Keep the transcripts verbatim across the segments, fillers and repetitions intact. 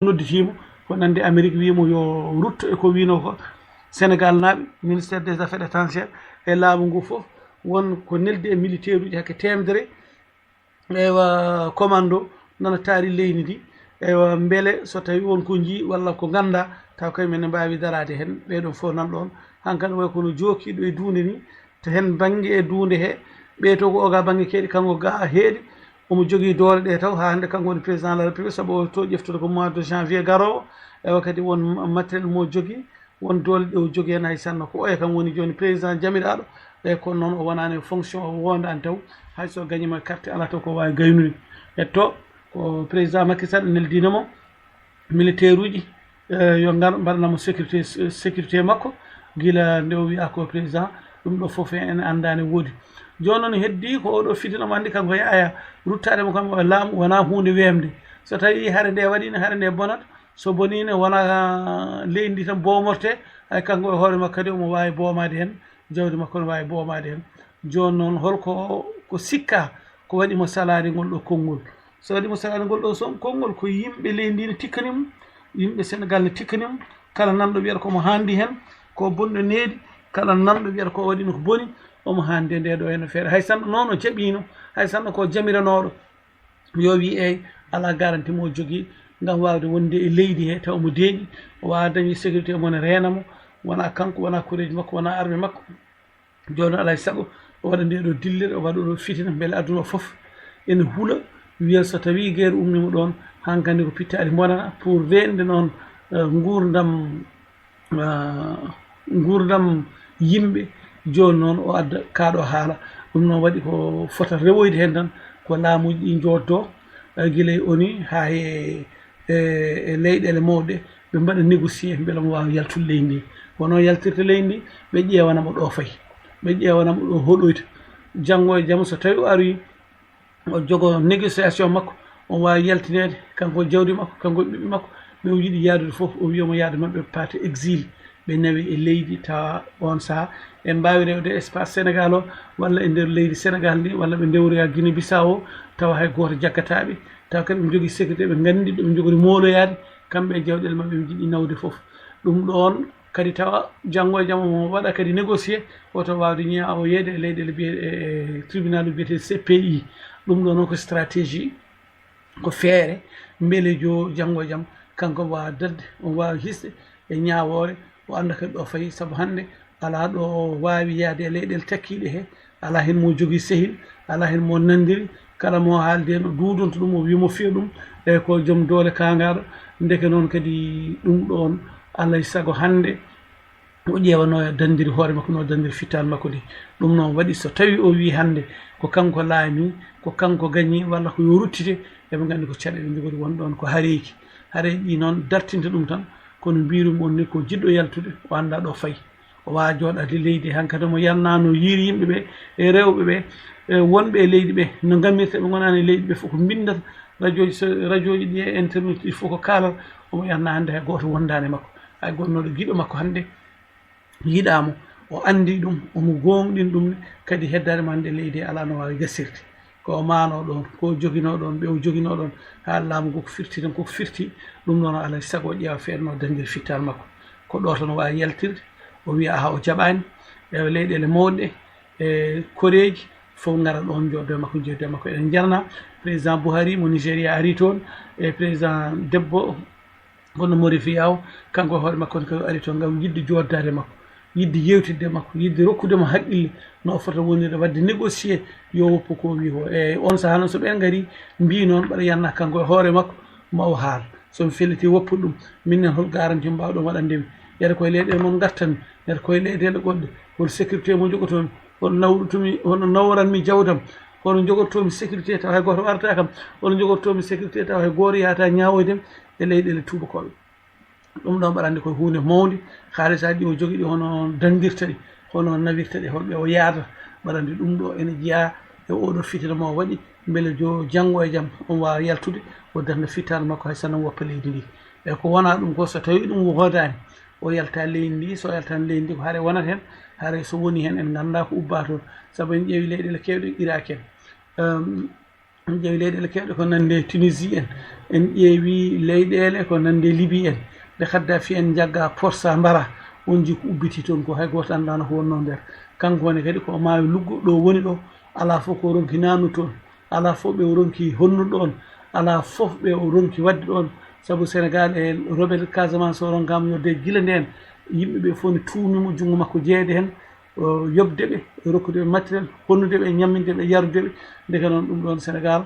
Nodditiimo ko nande Amérique, wiimo yo rutto e ko wiino ko Sénégal naaɓe, ministère des affaires étrangères e laamu ngu fof, won ko neldi e militaire uji hakke teemedere, ewa, commando nana taari leydi ndi. Ewa, mbele so tawi won ko njii walla ko ngannda, taw kay men ne mbaawi daraade heen. Ɓeeɗon fof nan ɗoon, hankadi way kono jookiiɗo e duunde ni, to heen bannge e duunde he, ɓee to ko oga bannge keeɗi, kanko ga heeɗi, omo jogii doole ɗe taw, haa hannde kanko woni président de la République, sabu o to ƴeftude ko mois de janvier garoowo. Ewa, kadi won matériel mo jogii, won doole ɗe o jogii heen, hay sanno ko oya kam woni jooni président jamiraaɗo. E kono noon o wonaani e fonction, o wondaani taw, hay so gañiima carte alaa taw ko waawi gaynude. Ƴetto ko président Macky Sall neldiino mo militaire uji, eh, yo ngar mbaɗana mo sécurité, sécurité makko, gila nde o wiya ko président. Ɗum ɗo fof en anndaani woodi. Jooni noon heddii ko oɗo fitina mo anndi kanko Yaya, ruttaade mo kam e laamu wonaa huunde weemde. So tawii hare nde waɗiino, hare nde bonat, so boniino wonaa leydi ndi tan boomorte, hay kanko e hoore makko kadi omo waawi boomaade heen, jawdi makko ne waawi boomaade heen. Jooni noon holko ko sikka ko waɗi mo salaade ngol ɗo konngol? So waɗi mo salaade ngol ɗo son-, konngol, ko yimɓe leydi ndi ne tikkani mo, yimɓe Sénégal ne tikkani mo. Kala nanɗo wiyata ko mo haandi heen, ko bonɗo needi, kala nanɗo wiyata ko waɗino ko boni, omo haandi e nde ɗo heen feere. Hay sanno noon o jaɓiino, hay sanno ko jamiranooɗo, yo wi eey, alaa garanti mo jogii ngam waawde wonde e leydi he, taw omo deeƴi, o waawaa dañde sécurité mo ne reena mo, wonaa kanko, wonaa koreeji makko, wonaa arme makko. Jooni alaa e sago o waɗa nde ɗo dillere, o waɗa ɗo fitina, mbele aduna fof ene hula, wiya so tawii guerre ummiima ɗoon, hankadi ko pittaali mbonata pour reende noon, eh, nguurndam, eh, nguurndam yimɓe. Jooni noon o adda kaa ɗo haala. Ɗum noon waɗi ko fota rewoyde heen tan, ko laamuuji ɗi njooddoo, eh, gila e ONU haa e, e, e leyɗeele mawɗe, ɓe mbaɗa négocier mbele mo waawa yaltude leydi ndi. Wonno yaltirta leydi ndi, ɓe ƴeewana mo ɗo fayi, ɓe ƴeewana mo ɗo hoɗoyta. Janngo e jam so tawi o aroyi, o jogo négociation makko, o waawi yaltineede, kanko e jawdi makko, kanko e ɓiɓɓe makko, ɓe o yiɗi yahdude fof, o wiya mo yahde maɓɓe paate exil, ɓe nawe e leydi, tawa on saha en mbaawi rewde espace Sénégal o, walla e nder leydi Sénégal ndi, walla ɓe ndewroya Guinée Bissau o, tawa hay gooto jaggataa ɓe, tawa kadi ɓe njogii sécurité, ɓe nganndi ɗo ɓe njogori mooloyaade, kamɓe e jawɗeele maɓɓe, ɓe njiɗi nawde fof. Ɗum ɗoon kadi tawa janngo e jam omo waɗa kadi négocier, woto waawde ñaawoyeede e leyɗeele biye-, e, e tribunal biyetee C P I. Ɗum ɗoon noon ko stratégie, ko feere, mbele jo janngo e jam kanko waawa dadde, o waawa hisde e ñaawoore, o annda kadi ɗo fayi, sabu hannde alaa ɗo waawi yahde e leyɗeele takkiiɗe he, alaa heen mo jogii sehil, alaa heen mo nanndiri, kala mo haaldi heen o duudonto ɗum, o wiya mo fiya ɗum, e ko joom doole kaangaaɗo, ndeke noon kadi ɗum ɗoon alaa e sago hannde o ƴeewanoya danndiri hoore makko no danndiri fittaandu makko ndi. Ɗum noon waɗi so tawii o wii hannde ko kanko laamii, ko kanko gañii walla ko yo ruttite, eɓe nganndi ko caɗeele njogori won ɗoon ko hareeji. Hareeji ɗi noon dartinta ɗum tan, kono mbiirum on ni ko jiɗɗo yaltude, o anndaa ɗo fayi. O waawaa jooɗaade leydi hankadi omo yalnaa no yiiri yimɓe ɓe, e rewɓe ɓe, e wonɓe e leydi ɓe, no ngamirta ɓe ngonaani e leydi ɓe fof ko mbinndata, radio ji so, radio ji ɗi e internet ɗi fof ko kaalata, omo yalnaa hannde hay gooto wondaani e makko. Hay gonnooɗo giɗo makko hannde yiɗaa mo, o anndi ɗum, omo goongɗin ɗum ne, kadi heddaade mo hannde leydi alaa no waawi gasirde. Ko o maanoo ɗoon, ko o joginoo ɗoon, ɓe o joginoo ɗoon, haa laamu ngu ko firti tan, ko firti, ɗum noon alaa e sago o ƴeewa feere no danngiri fittaandu makko. Ko ɗo tan o waawi yaltirde, o wiya aha o jaɓaani, e leyɗeele mawɗe, e koreeji, fof ngara ɗoon, njooddoo e makko, njooddoo e makko. Eɗen njarna président Buhari mo Nigéria ari toon, e président debbo, kono Mori Fiyaw, kanko e hoore makko ne kadi o ari toon ngam yiɗde jooddaade e makko, yiɗde yeewtidde e makko, yiɗde rokkude mo haqqille no o fota wonirde, waɗde négocier yo woppu ko o wii ko. E on sahaa noon so ɓeen ngarii, mbii noon mbaɗa yalna kanko e hoore makko, ma o haal. So mi felliti woppude ɗum, minen hol garanti mo mbaawɗon waɗande mi? Yata koye leyɗeele mon ngartanmi, yata koye leyɗeele goɗɗe, hol sécurité mo njogotoomi, hol nawɗotoomi, hono nawranmi jawdam, hono njogotoomi sécurité tawa hay gooto arata kam, hono njogotoomi sécurité tawa hay gooto yahata ñaawoyde mi e leyɗeele tuubakooɓe. Ɗum ɗo mbaɗa anndi ko huunde mawnde, haalisaaji ɗi o jogii ɗi hono danngirta ɗi, hono nawirta ɗi, holɓe o yaada. Mbaɗa anndi ɗum ɗo ene jeyaa e oɗo fitina mo o waɗi, mbele jo janngo e jam on waawa yaltude, o darna fittaandu makko hay so tawii woppa leydi ndi. E ko wonaa ɗum ko, so tawii ɗum wodaani, o yalta leydi ndi, so yaltaani leydi ndi ko hare wonata heen, hare so woni heen en nganndaa ko ubbaa toon, sabu en ƴeewi leyɗeele keewɗe Irak en. Ehm, En ƴeewi leyɗeele keewɗe ko nande Tunisie en, en ƴeewi leyɗeele ko nande Libi en, nde Kaddafi en njagga porsa mbara, wonji ko ubbiti toon ko hay gooto anndaano ko wonnoo nder. Kanko ne kadi ko maayo luggo ɗo woni ɗo, alaa fof ko ronki naannu toon, alaa fof ɓe o ronki honnude ɗoon, alaa fof ɓe o ronki waɗde ɗoon, sabu Sénégal e rebelle Casamance o ronkaama yodde gila ndeen, yimɓe ɓe fof ne tuumi mo junngo makko jeeyde heen, o yoɓde ɓe, rokkude ɓe matériel, honnude ɓe, ñamminde ɓe, yarude ɓe. Ndeke noon ɗum ɗoon Sénégal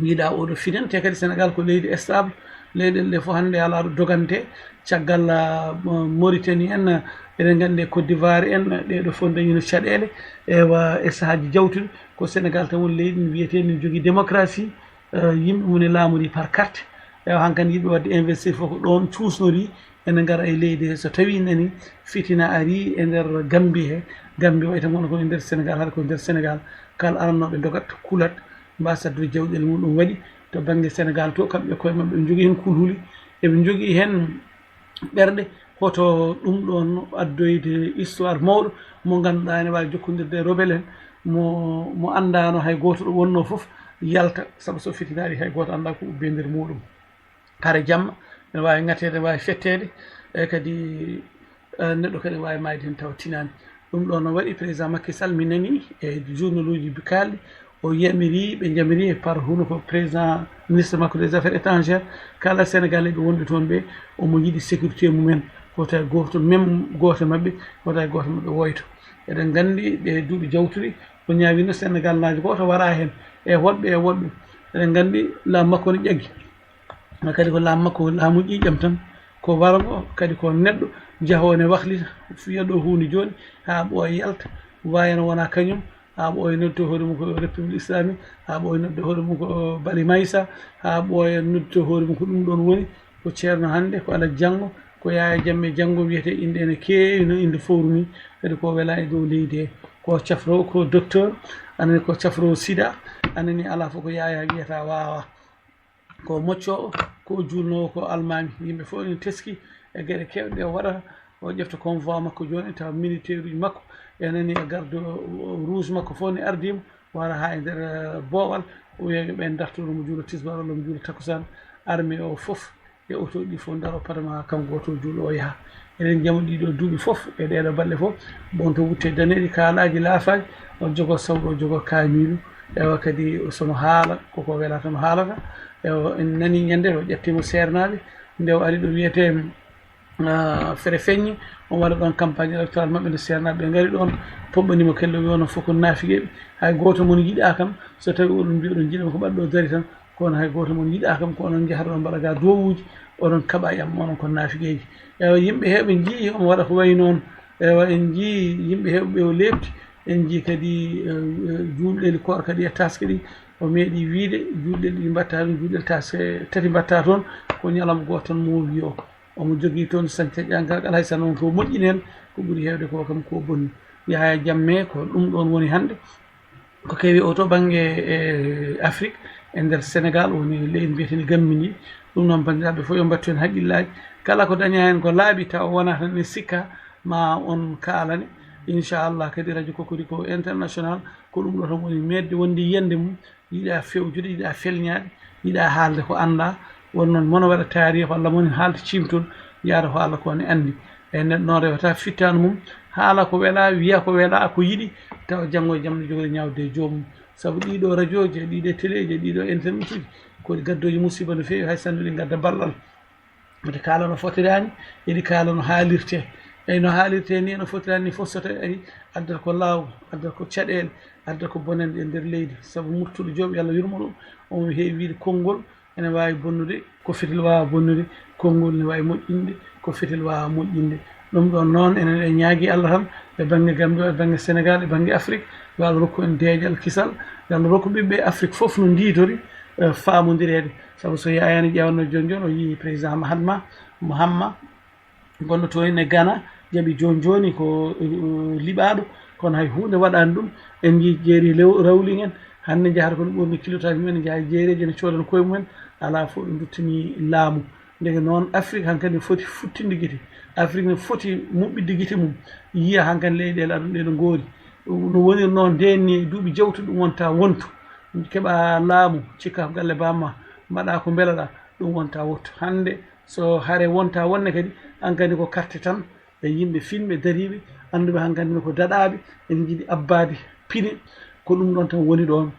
yiɗaa oɗo finan, te kadi Sénégal ko leydi stable, leyɗeele ɗe fof hannde alaa ɗo dogante, caggal ah, Mauritanie en, eɗen nganndi Côte d'Ivoire en, ɗee ɗo fof dañino caɗeele, ewa e sahaaji jawtuɗi, ko Sénégal tan woni leydi ndi wiyetee ndi jogii démocratie, eh, yimɓe mum ne laamori par carte, ewa hankadi yiɗɓe waɗde investir fof ko ɗoon cuusnori, ene ngara e leydi he, so tawii nani fitina arii e nder Gambie he, Gambie wayi tan wona ko e nder Sénégal, hara ko e nder Sénégal, kala arannooɓe dogat, kulat, mbasa addude jawɗeele mum, ɗum waɗi to bannge Sénégal to, kamɓe koye maɓɓe ɓe njogii heen kulhuli, eɓe njogii heen ɓerɗe, hoto ɗum ɗoon addoyde histoire mawɗo mo ngannduɗaa ene waawi jokkondirde e rebelle en, mo, mo anndaano hay gooto ɗo wonnoo fof yalta, sabu so fitina arii hay gooto anndaa ko ubbi e nder muuɗum. Hare jamma ene waawi ŋateede, ene waawi fetteede, e kadi eh, neɗɗo kadi waawi maayde heen tawa tinaani. Ɗum ɗo no waɗi président Macky Sall, mi nanii e journal uji kaalɗi, o yamiri, ɓe njamiri par hono ko président ministre makko des affaires étrangères, kala Sénégalais ɓe wonɓe toon ɓe, omo yiɗi sécurité mumen, wota gooto, même gooto maɓɓe, wota gooto maɓɓe woyto. Eɗen nganndi ɗe duuɓi jawtuɗi, o ñaawino Sénégal naajo gooto wara heen, e woɗɓe e woɗɓe. Eɗen nganndi laamu makko no ƴaggi. Kadi ko laamu makko, ko laamu ƴiiƴam tan, ko wargo, kadi ko neɗɗo jahoo ne wahlita, fiya ɗo huunde jooni, haa ɓooya yalta, waayano wona kañum, haa ɓooya nodde hoore mum ko République Islamique, haa ɓooya nodde hoore mum ko Bali Maysa, haa ɓooya nodde hoore mum ko ɗum ɗoon woni, ko ceerno hannde, ko alhaji janngo, ko yaaya jamme janngo wiyetee innde ene keewi no innde fowru ni, kadi ko wela e dow leydi he, ko cafro, ko docteur, anani ko cafro sida, anani alaa fof ko yaaya wiyata waawa. Ko moccoowo, ko juulnoowo, ko almaami. Yimɓe fof ene teski e geɗe keewɗe ɗe o waɗata. O ƴefta convoi makko jooni, tawa militaire uji makko, e nani e garde rouge makko fof ne ardii mo, wara haa e nder, eh, boowal, o wiya yo ɓeen ndartoro mo juula tisbaar walla mo juula takkusaan. Armée o fof e oto ɗi fof ndaro, padama haa kanko gooto o juula o yaha. Eɗen njama ɗii ɗoo duuɓi fof, e ɗee ɗoo balɗe fof, bon to wutte daneeɗi, kaalaaji laafaaji, o jogoo sawru, o jogoo kaamiilu. Ewa kadi so mo haala, koko welata mo haalata. Ewa en nanii ñande o ƴetti mo seernaaɓe, nde o ari ɗo wiyetee, ah, Fere Feññi, o waɗa ɗoon campagne électorale maɓɓe, nde seernaaɓe ɓe ngari ɗoon, poɓɓanii mo kello, wi onon fof ko naafigeeɓe, hay gooto mon yiɗaa kam, so tawii oɗon mbiya oɗon njiɗa mo, ko ɓaɗɗo dari tan, kono hay gooto mon yiɗaa kam, ko onon njahata ɗoon mbaɗa ga duwawuuji, oɗon kaɓa e am, onon ko naafigeeji. Ewa yimɓe heewɓe njii omo waɗa ko wayi noon, ewa en njii yimɓe heewɓe ɓe o leepti, en njii kadi, eh, eh, juulɗeeli koor kadi e taaske ɗi, o meeɗi wiide juulɗeeli ɗi mbatta ɗum, juulɗeeli taaske tati mbatta toon, ko ñalawma gooto tan mo wiyo. Omo jogii toon sañca ƴangal, alaa hay so noon ko moƴƴi heen, ko ɓuri heewde ko kam ko bonni. Yahaya Jammeh ko ɗum ɗoon woni hannde. Ko kewi o to bannge, e, Afrique, e nder Sénégal, woni leydi mbiyeteni Gambie ndi. Ɗum noon, banndiraaɓe fof, yo mbattu heen haqqillaaji. Kala ko dañaa heen ko laaɓi, tawa wonaa tan ne sikka, ma on kaalane. Inchallah, kadi Radio Cocorico International, ko ɗum ɗo tan woni meeɗde wonde yiyannde mum. Yiɗaa fewjude, yiɗaa felñaade, yiɗaa haalde ko anndaa. Won noon, mono waɗa taariik walla mono haalde ciimtol, yaada ko Alla ko ne anndi. E neɗɗo noon rewata fittaandu mum, haala ko welaa, wiya ko welaa, ko yiɗi, tawa janngo e jam ne jogori ñaawde e joomum. Sabu ɗii ɗoo rajooji, ɗii ɗoo teleeji, ɗii ɗoo internetuuji, ko ɗi gaddooji musiba no feewi, hay sinno ɗi ngadda ballal. Eɗi kaala no fotirani, eɗi kaala no haalirte. Eyi, no haalirte ni, no fotirani ni fof, so tawi ari, addata ko laaw, addata ko caɗeele, addata ko bonande e nder leydi. Sabu Murtuɗo Joob, yo Allah yurmo ɗum, omo heewi wiide konngol ene waawi bonnude, ko fetel waawa bonnude, konngol ne waawi moƴƴinde, ko fetel waawa moƴƴinde. Ɗum ɗoon noon, enen e ñaagi Allah tan, e bannge Gambie, e bannge Sénégal, e bannge Afrique, yo Allah rokku en deeƴal, kisal, yo Allah rokku ɓiɓɓe Afrique fof no ndiidori, eh, faamondireede. Sabu so Yaya ne ƴeewno jooni jooni, o yii président Mahatma, Mahatma, gonɗo to en e Ghana, jaɓi jooni jooni ko, eh, liɓaaɗo, kono hay huunde waɗaani ɗum. En njii jeeri lew-, rawling en, hannde njahata ko no ɓurni kilotaaji mumen, njaha jeereeji ene coodana koye mumen, alaa fof ɗo nduttani laamu. Ndeke noon, Afrik hankadi ne foti futtinde gite. Afrik ne foti muɓɓitde gite mum, yiya hankadi leyɗeele aduna ɗe no ngoori. No woniri noon ndeen ni, e duuɓi jawtuɗi ɗum wonta wontu. keɓa laamu, cikka ko galle bamma, mbaɗa ko mbelaɗa, ɗum wonta wottu. Hannde so hare wonta wonne kadi, an kadi ko carte tan, e yimɓe finɓe dariiɓe, annduɓe han kadi ko daɗaaɓe, ene njiɗi abbaade pine, ko ɗum ɗon tan woni ɗon.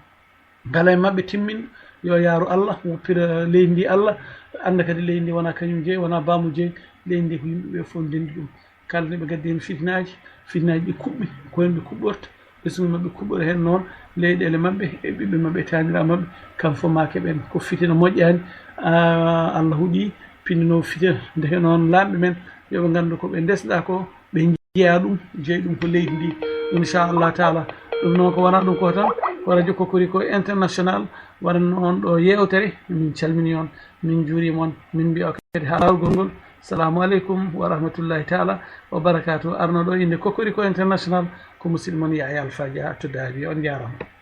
Kala e maɓɓe timmin, yo yaaru Allah, woppira leydi ndi Allah, annda kadi leydi ndi wona kañum jeyi, wona baamu jeyi, leydi ndi ko yimɓe ɓe fof ndendi ɗum. Kala ne ɓe gaddi heen fitnaaji, fitnaaji ɗi kuɓɓi, ko heen ɓe kuɓɓorta, ɓesngu maɓɓe kuɓɓora heen noon, leyɗeele maɓɓe e ɓiɓɓe maɓɓe e taaniraaɓe maɓɓe, kam fof ma keɓen ko fitina moƴƴaani. Ah, Allah huɗi pinndinoowo fitina, ndeke noon laamɓe men, yo ɓe nganndu ko ɓe ndesɗa ko, ɓe njiya ɗum, jeyi ɗum ko leydi ndi, inchallah taala. Ɗum noon ko wona ɗum ko tan, ko radio Cocorico International waɗan on ɗo yeewtere. Min calmini on, min njuurima on, min mbiya kadi haa laawol ngol. Salamu aleykum wa rahmatullahi taala wa barakatuh. Arno ɗo innde Cocorico International ko musidɗo mon Yahya Alpha Dia to Dabi. On njaarama.